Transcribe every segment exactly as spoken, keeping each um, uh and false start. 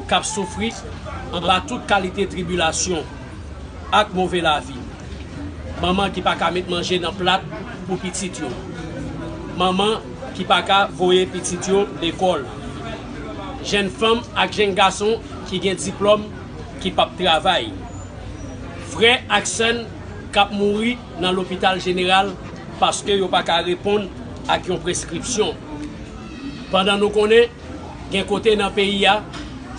k ap soufri anba tout kalite tribilasyon ak move lavi. Manman ki pa ka met manje nan plat pou pitit yo. Manman ki pa ka voye pitit yo lekòl. Jèn fanm ak jèn gason ki gen diplòm ki p ap travay. Frè ak sè n k ap mouri nan lopital jeneral paske yo pa ka reponn ak yon preskripsyon. Pandan nou konnen gen kote nan peyi a,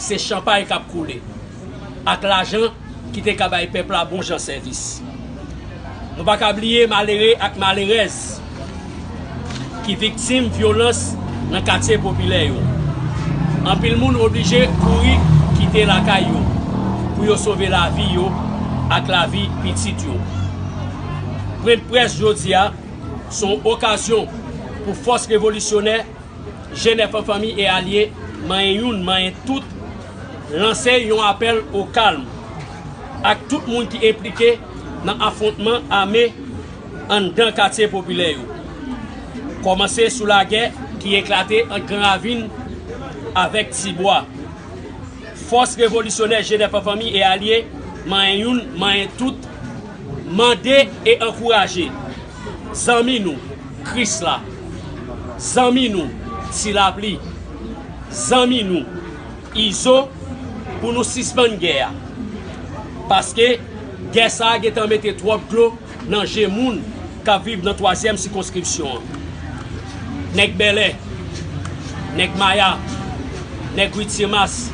se chanpay k ap koule, ak lajan ki te ka bay pèp la bon jan sèvis. Nou pa ka bliye malere ak malerèz ki viktim vyolans nan katye popilè yo. Anpil moun oblije kouri kite lakay yo pou yo sove lavi yo ak lavi pitit yo. Pwennprès jodi a se yon okazyon pou fòs revolisyonè G nèf an fanmi e alye, manyen youn, manyen tout, lanse yon apèl o kalm ak tout moun ki enplike nan afwontman ame anndan katye popilè yo. Kòmanse sou lagè ki eklate ant Gran Ravin avèk Tibwa. Fòs revolisyonè G nèf an fanmi e alye, manyen youn, manyen tout, mande e ankouraje zanmi nou, Krisla, zanmi nou, Ti Lapli, zanmi nou, Izo, pou nou sispann gè a. Paske gè sa a gentan mete twòp dlo nan je moun k ap viv nan twazyèm sikonskripsyon an. Nèg Bèlè, nèg Maya, nèg ri Timas,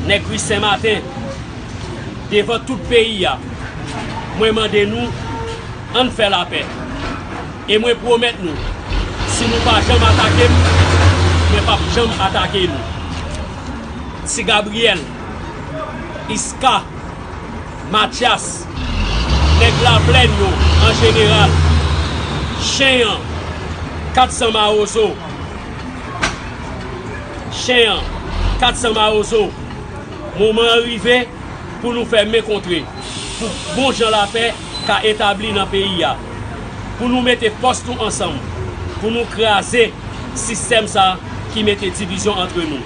nèg ri Senmaten, devan tout peyi a, mwen mande nou, ann fè lapè. E mwen pwomèt nou, si nou pa janm atake m, mwen p ap janm atake nou. Ti Gabriyèl, Iska, Matyas, nèg Laplèn yo an jeneral, Chen an, kat san Mawozo, Chen an, kat san Mawozo, moman an rive pou nou fè men kontre, pou bon jan lapè ka etabli nan peyi a, pou nou mete fòs nou ansanm, pou nou kraze sistèm sa a ki mete divizyon antre nou,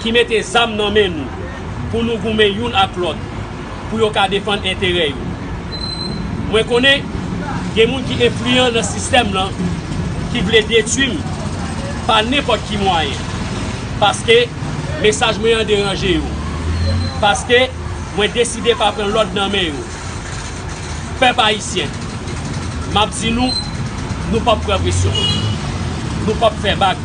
ki mete zam nan men nou, pou nou goumen youn ak lòt, pou yo ka defann enterè yo. Mwen konnen gen moun ki enfliyan nan sistèm lan, ki vle detwi m pa nenpòt ki mwayen, paske mesaj mwen an deranje yo, paske mwen deside pa pran lòd nan men yo. Pèp ayisyen, m ap di nou, nou p ap pran presyon. Nou p ap fè bak.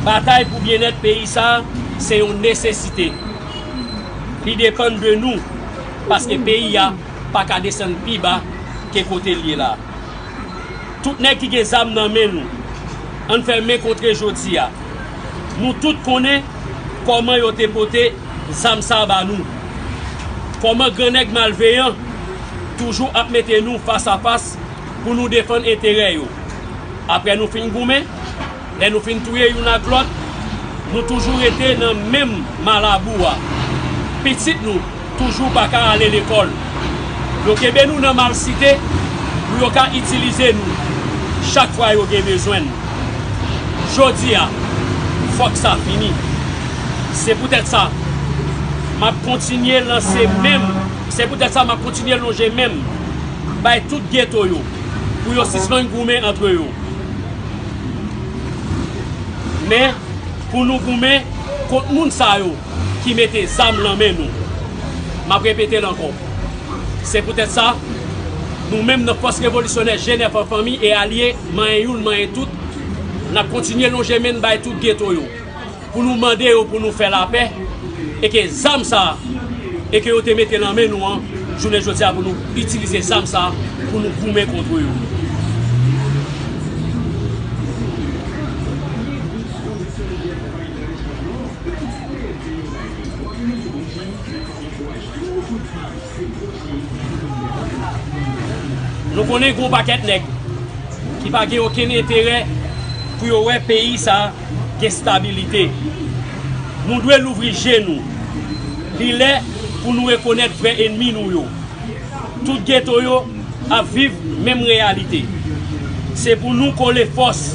Batay pou byennèt peyi sa a se yon nesesite. Li depann de nou, paske peyi a pa ka desann pi ba ke kote l ye la. Tout nèg ki gen zam nan men nou, ann fè men kontre jodi a. Nou tout konnen kòman yo te pote zam sa a ba nou. Kòman grannèg malveyan toujou ap mete nou fas a fas pou nou defann enterè yo. Apre nou fin goumen, lè nou fin touye youn ak lòt, nou toujou rete nan menm ma labou a. Pitit nou toujou pa ka ale lekòl. Yo kenbe nou nan malsite pou yo ka itilize nou chak fwa yo gen bezwen nou. Jodi a, fòk sa fini. Se poutèt sa, m ap kontinye lanse men m. Se poutèt sa, m ap kontinye lonje men m bay tout geto yo pou yo sispann goumen antre yo. Men, pou nou goumen kont moun sa yo ki mete zam nan men nou. M ap repete l ankò. Se poutèt sa, nou menm nan Fòs Revolisyonè G nèf an fanmi e alye, manyen youn, manyen tout, n ap kontinye lonje men n bay tout geto yo, pou nou mande yo pou nou fè lapè, e ke zam sa a, e ke yo te mete nan men nou an, jounen jodi a pou nou itilize zam sa a, pou nou goumen kont yo. Nou konnen gen yon pakèt nèg ki pa gen okenn enterè pou yo wè peyi sa a gen stabilite. Nou dwe louvri je nou. Li lè pou nou rekonèt vrè enmi nou yo. Tout geto yo ap viv menm reyalite. Se pou nou kole fòs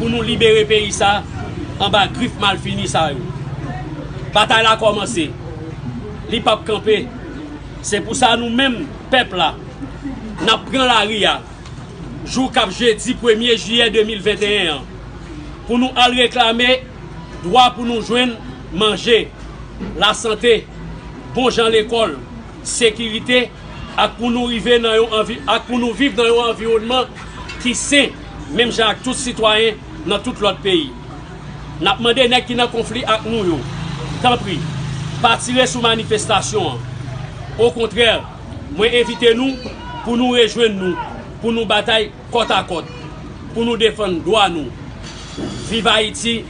pou nou libere peyi sa a anba grif malfini sa yo. Batay la kòmanse. Li p ap kanpe. Se pou sa nou menm, pèp la, n ap pran lari a jou k ap jedi premye jiyè de mil venteyen an, pou nou al reklame dwa pou nou jwenn manje, lasante, bon jan lekòl, sekirite, ak pou nou rive nan yon anvi, ak pou nou viv nan yon anviwònman ki sen, menm jan ak tout sitwayen nan tout lòt peyi. N ap mande nèg ki nan konfli ak nou yo, tanpri, pa tire sou manifestasyon an. Okontrè, mwen envite nou pou nou rejwenn nou, pou nou batay kòtakòt, pou nou defann dwa nou. Viv Ayiti,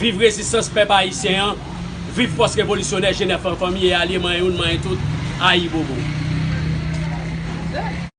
viv rezistans pèp ayisyen an, viv fòs revolisyonè G nèf an, fanmi e alye, manyen youn, manyen tout, ayibobo.